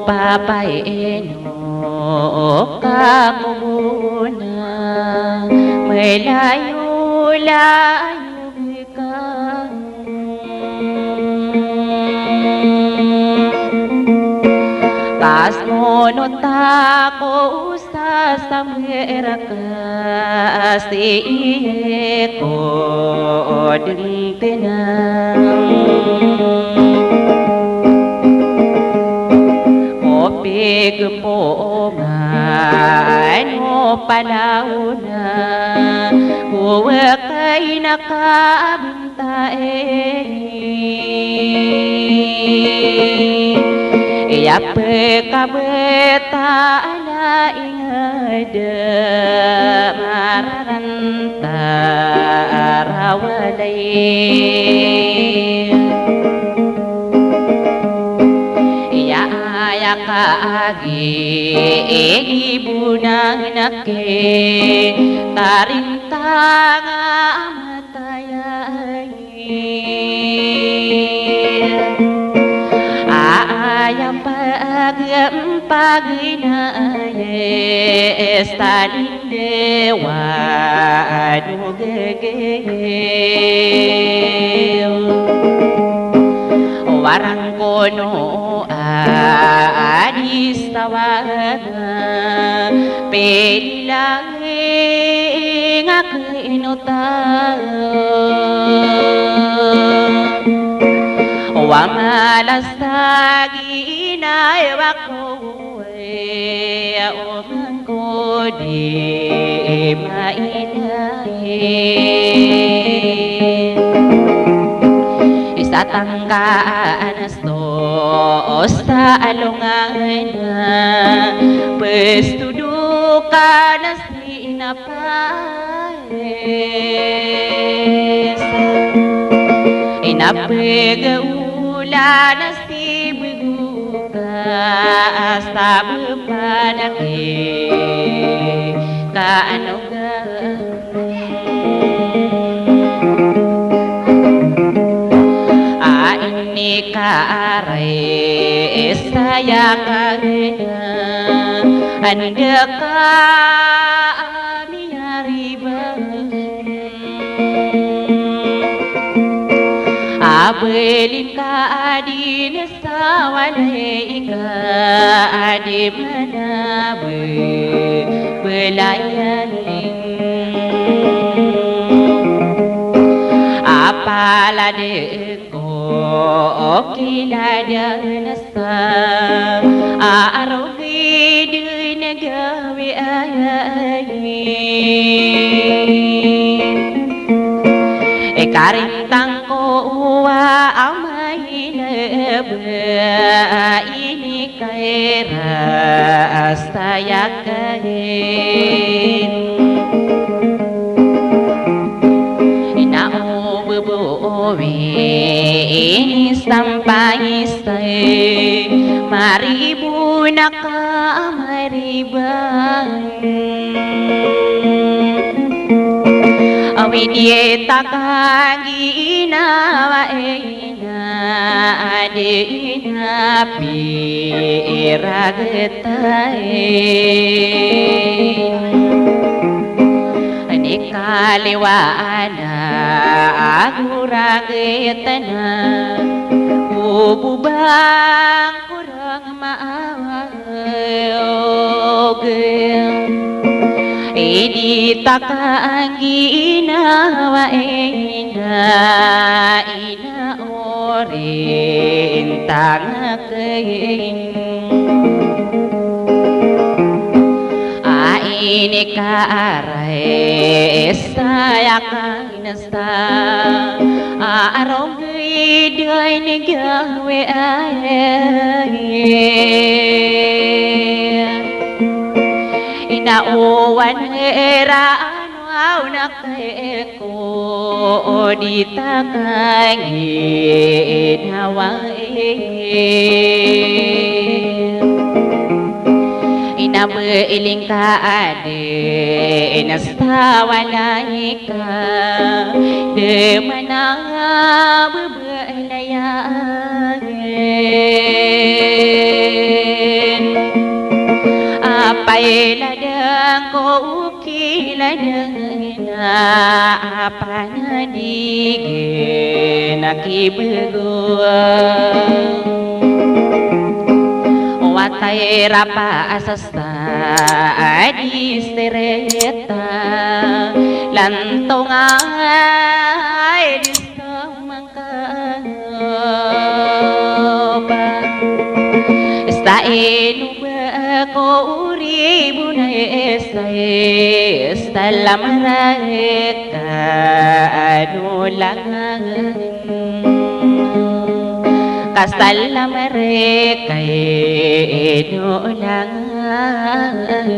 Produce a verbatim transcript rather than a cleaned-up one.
Papaino ka ko bona, malayo-layo ka. Ka smono ta ko sa samira ka sii ko dengtena. Ko pig po mano panaw na ko wekay na kabentay. Iya pekabetala inged mararanta a walay. Iya aya ka agi igi bonan ake karintang a matayay. Aya pagempag na aya stanin dewa ano gegew. Warang kono a adis tawaga pedilang ngak ino ta. Wa malas tagi na ewa ko e o mangkodi mailay. Isa tangka anas to osta alongan na pestudukan na sinapaes. Inapeg a ulan a sibeg o kasabeg panaki ka ano ga a ini ka aray saya ka gena anda ka miyariban. A belin ka adin sa walay ka adi manabe belayan. A palad ko kilad a nasa a arogid na gawi ay. E karintang ko wa amay na ba ini Kairas ta aya kain. Ina o bebo o wi ini stampay stay. Maribona ka mariban. Awi di ta kaginawa e. Na adn a piragtay. Ani kaliwa ana ago ragtna. Bobobang ko rang maawa. Ogen. Idi ta kaginawa ina, ina orin tangakin. A ini ka aray saya ka Nasta a arong iday ni gawi ay. Ina owan era ano aw na keko o di ta kanginawa. Ina mailing ka adi, ina stawalay ka, di mana bebelayan. Apay ladang ko uki ladang ina, apan a di gina kibego. Watay rapa asas ta adi streta, lantonga ay di sa mangkaba. Sta ino ba ko uri bunay sta, sta lamreka ano langan. Kasta lamreka ino langan.